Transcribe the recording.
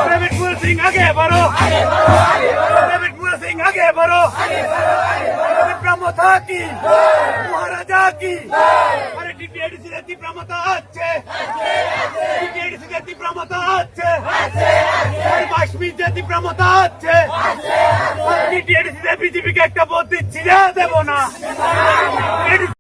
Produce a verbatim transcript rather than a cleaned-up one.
প্রেমিক পুল সিং আগে বাড়ো। প্রেমিক পুল সিং আগে বাড়ো। তীব্র মথা কি? মহারাজা কি? আরে টিটিএডিসি রে তীব্র মথা আছে। টিটিএডিসি রে তীব্র মথা আছে। আরে কাশ্মীর যে তীব্র মথা আছে। টিটিএডিসি রে বিজেপিকে একটা ভোট দিচ্ছি রে, দেবো না।